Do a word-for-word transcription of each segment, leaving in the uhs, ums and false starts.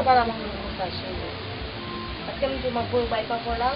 Sa la manke konsa, cheri. Paske m di w m ap voye w bay papa w la.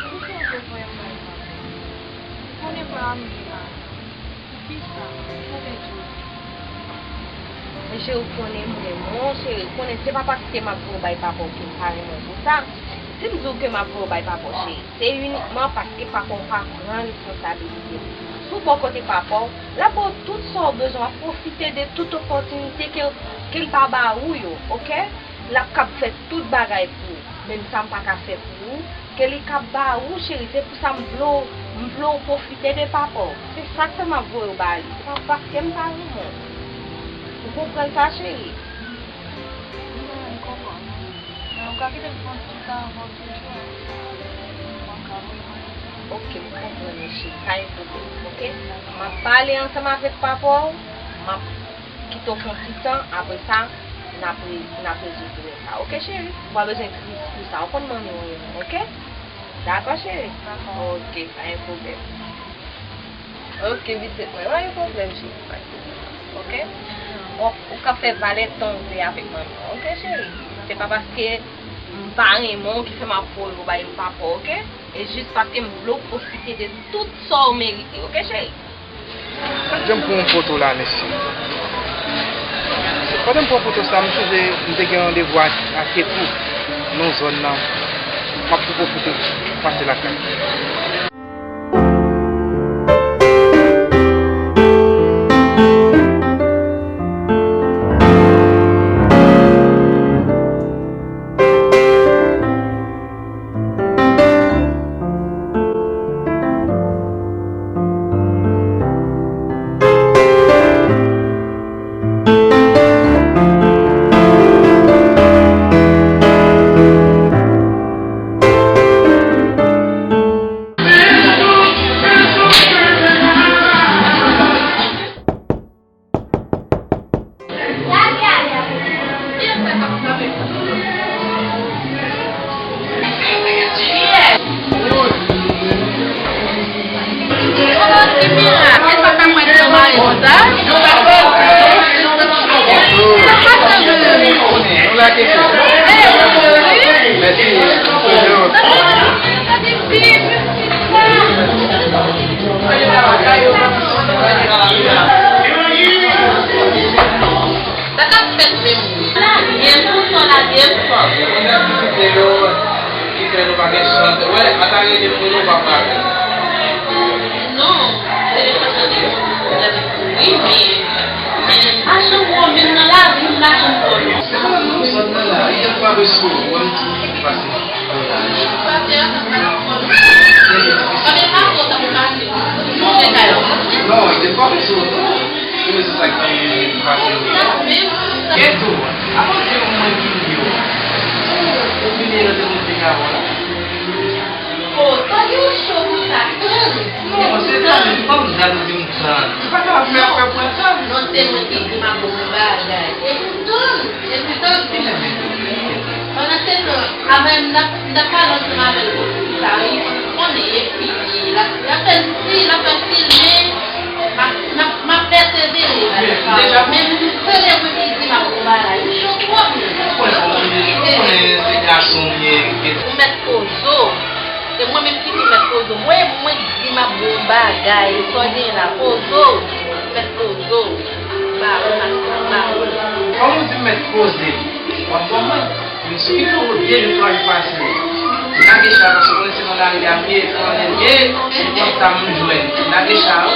Poukisa w ap voye m bay papa w? Ou konnen pa a m gen lajan. Poukisa? Poukisa w te di w? Men cheri, ou konnen m renmen w, cheri. Ou konnen se pa paske m ap voye w bay papa w ke m pa renmen w pou sa. Si m di w ke m ap voye w bay papa w, cheri, se inikman paske papa w pa pran responsabilite l. Si w bò kote papa w, l ap ba w tout sa w bezwen, w ap pwofite de tout opòtinite ke, ke l pa ba ou yo, oke? L ap kab fè tout bagay pou ou. Menm sa m pa ka fè pou ou, ke li kab ba ou, cheri. Se pou sa m vle w, m vle w pwofite de papa w. Se sa k fè m ap voye w ba li. Se pa paske m pa renmen w. Ou konprann sa, cheri? M konprann. Men ou ka kite m pran ti tan ankò toujou. M ap ka voye w. Oke, m konprann, cheri. Pa gen pwoblèm, oke? M ap pale ansanm avèk papa w, m ap kite w pran ti tan, apre sa, n ap re-, n ap rezoud goumè sa. Oke, cheri? Ou pa bezwen tris pou sa. Ou konn manmi w renmen w, oke? Dakò, cheri? Dakò. Oke, pa gen pwoblèm. Oke, pitit mwen, pa gen pwoblèm, cheri, pa gen pwoblèm. Oke? Ou, ou ka fè valè tan w te avèk manmi w, oke, cheri? Se pa paske m pa renmen w ki fè m ap voye w bay papa w, oke? E jis paske m vle w pwofite de tout sa w merite, oke, cheri? Jan m pran yon foto la, mesye. Pandan m pran foto sa, m sonje m te gen randevou ak, ak Ketou nan zòn nan. M ap tou pwofite pase lakay. Sa k ap fèt menm? Byen, pou son la, byen fò. Ki fè nou pa gen chans. Wè, ata rele moun ou pa pale. Non, se le fèt ke gen yon pwoblèm tou, wi, men, men pa janm wè w menm nan lavi m, m pa janm wè w non. Se pa nan zòn nan la, li te travèse w, wè m tou pase. Non, li te pa bezwen w, non. Ou mezon sa ki pase. Geto, avan ke ou mwen ki yo. Ou vini nan te mwen te ka wè. Oh, tande w cho konsa, tann. Non, se tann, se pa m jalouzi m tann. Se pa sa m ap fè, ap fè pran tann. Non, se mwen ki di m ap bon bagay. E pou tann. Epi tann, pandan se tan, avè m, n ap, n ap pale ansanm avè l pou sa, wi, konnen, epi l ap, l ap fè l si, l ap fè filme, m ap, m ap, m ap pèsevere, men, men, se lè mwen ki di m ap bon bagay, li cho twòp. Ou konnen, ou konnen, ou konnen se gason m ye, ke ou mèt poze w. Se mwen menm ki di mèt poze w. Mwen, mwen di m ap bon bagay, sa w gen la, poze w, mèt poze w. Ba, ba, ba. Kòman w di m mèt poze? W ap ban mwen. M esplike w de jou, twa jou pase. Lage cha, paske w konnen se nan lari a m ye, se nan lari m ye, se konsa m jwenn. Lage cha, wi.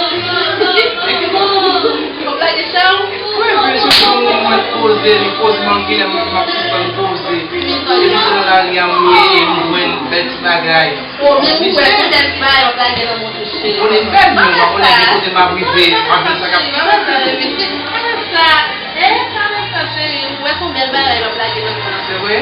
W ap lage cha, wi? Wi, men se pou mwen poze, li poze, m anvi lè m ap sispann poze. Se nan lari a m ye, m jwenn bèl ti bagay. O, men pou wè, pou tèt bagay w ap lage nan mwen tou, cheri. Ou konnen m bèl, men w pa konnen ki kote m ap rive, avèk sa k ap fèt. Sa, e, sa menm sa, cheri, ou wè se yon bèl bagay w ap lage nan mwen. Se vre?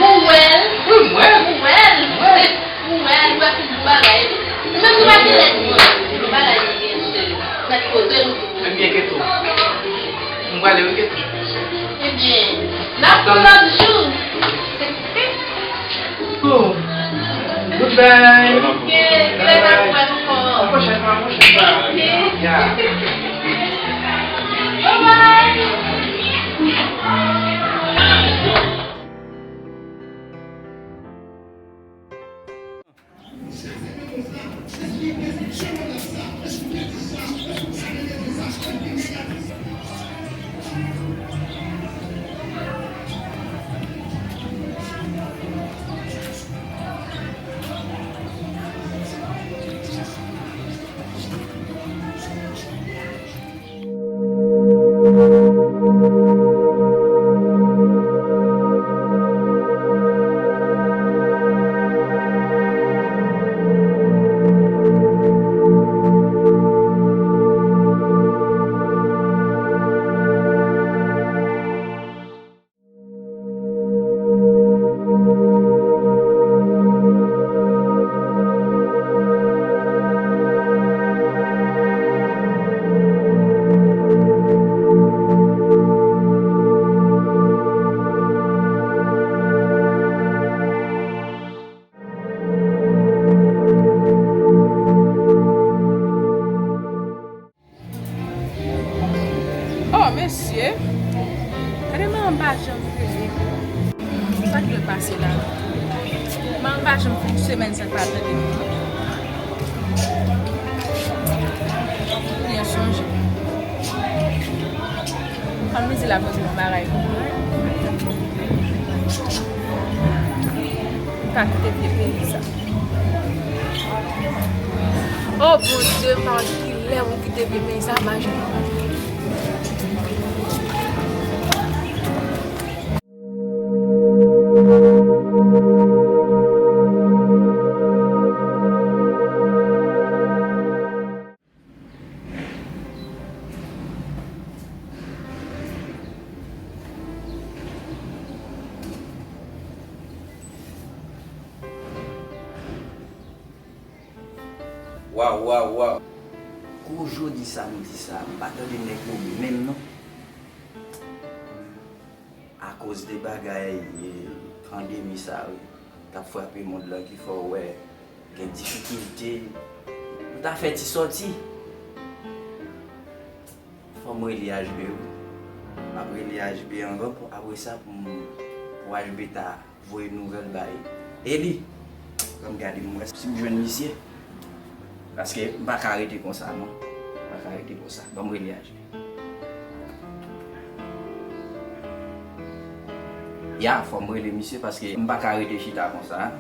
Ou wè l. Wi, m wè l. Ou wè l. M wè l. Ou wè l, ou wè se bon bagay. Ou menm ou pa gen lè di mwen, bon bagay li gen, cheri. Mèt poze nou. Ebyen, Keto. M prale, wi, Keto. Ebyen, n ap tann lòt jou. Oh. Goodbye. Ok, lè n ap wè ankò. Pwochèn fwa, pwochèn fwa. Ok. Yeah. Oh, mesye. Gade manman m pa janm rele. Sa k dwe pase la? Manman m pa janm fè yon semèn san l pa tande m. Byen sonje. Ann, m di l ap poze yon bagay pou mwen. M pa kite vye peyi sa. Oh Bondye, m pa wè kilè pou m kite vye peyi sa, m pa janm. Waw, waw, waw. Kou jodi samdi sa, m pa tande nèg yo menm non. Akoz de bagay, e, pandemi sa, wi, k ap frape mond lan ki fè w wè gen difikilte pou ta fè ti sòti. Fò m rele H B, wi. M ap rele H B anvan pou, apre sa, pou m, pou H B ta voye nouvèl bay Eli. Ban m gade m wè si m jwenn misye. Paske m pa ka rete konsa, non. M pa ka rete konsa. Ban m rele H B. Ya, fò m rele misye paske m pa ka rete chita konsa.